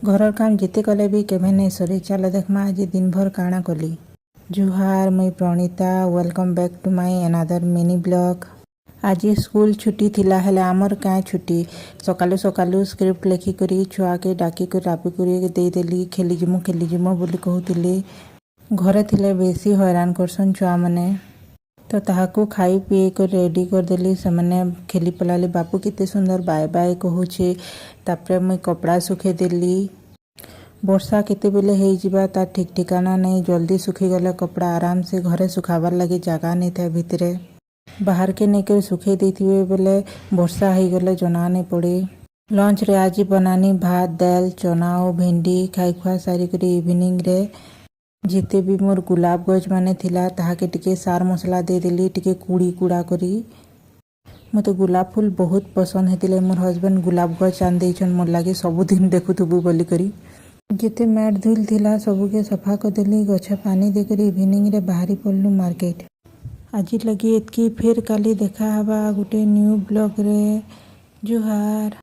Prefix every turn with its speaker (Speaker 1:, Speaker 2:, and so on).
Speaker 1: ଘରର କାମ ଯେତେ କଲେ ବି କେଭେ ନାଇଁ ସରେ। ଚାଲ ଦେଖମା ଆଜି ଦିନଭର କାଣା କଲି। ଜୁହାର, ମୁଇଁ Pranitha. Welcome back to my another mini vlog. ଆଜି ସ୍କୁଲ ଛୁଟି ଥିଲା, ହେଲେ ଆମର କାଁ ଛୁଟି? ସକାଳୁ ସକାଳୁ ସ୍କ୍ରିପ୍ଟ ଲେଖିକରି ଛୁଆକେ ଡାକିକରି ରାପିକରି ଦେଇଦେଲି। ଖେଲିଯିମୁ, ଖେଲିଯିମୁ ବୋଲି କହୁଥିଲେ। ଘରେ ଥିଲେ ବେଶୀ ହଇରାଣ କରସନ୍ ଛୁଆମାନେ। ତ ତାହାକୁ ଖାଇ ପିଇ କରି ରେଡ଼ି କରିଦେଲି। ସେମାନେ ଖେଲି ପଲାଲେ। ବାବୁ କେତେ ସୁନ୍ଦର ବାଏ ବାଏ କହୁଛେ। ତାପରେ ମୁଇଁ କପଡ଼ା ଶୁଖେଇଦେଲି। ବର୍ଷା କେତେବେଲେ ହେଇଯିବା, ତାର ଠିକ୍ ଠିକାନା ନାଇଁ। ଜଲ୍ଦି ଶୁଖିଗଲେ କପଡ଼ା ଆରାମସେ। ଘରେ ଶୁଖାବାର ଲାଗି ଜାଗା ନାଇଁ ଥାଏ ଭିତରେ। ବାହାରକେ ନେଇକରି ଶୁଖେଇ ଦେଇଥିବେ ବେଲେ ବର୍ଷା ହେଇଗଲେ ଜଣା ନାଇଁ ପଡ଼େ। ଲଞ୍ଚରେ ଆଜି ବନାନି ଭାତ, ଦାଲ, ଚନା ଆଉ ଭେଣ୍ଡି। ଖାଇ ଖୁଆ ସାରିକରି ଇଭିନିଂରେ ଯେତେ ବି ମୋର୍ ଗୁଲାପ ଗଛ ମାନେ ଥିଲା, ତାହାକେ ଟିକେ ସାର ମସଲା ଦେଇଦେଲି, ଟିକେ କୁଡ଼ି କୁଡ଼ା କରି। ମତେ ଗୁଲାପ ଫୁଲ ବହୁତ ପସନ୍ଦ। ହେଥିଲେ ମୋର୍ ହଜବେଣ୍ଡ ଗୁଲାପ ଗଛ ଆଣି ଦେଇଛନ୍ ମୋର୍ ଲାଗି, ସବୁଦିନ ଦେଖୁଥିବୁ ବୋଲିକରି। ଯେତେ ମ୍ୟାଟ୍ ଧୁଲ ଥିଲା, ସବୁକେ ସଫା କରିଦେଲି। ଗଛ ପାନି ଦେଇକରି ଇଭିନିଂରେ ବାହାରି ପଡ଼ିଲୁ ମାର୍କେଟ। ଆଜି ଲାଗି ଏତ୍କି। ଫେର୍ କାଲି ଦେଖା ହେବା ଗୋଟେ ନ୍ୟୁ ବ୍ଲଗ୍ରେ। ଜୁହାର।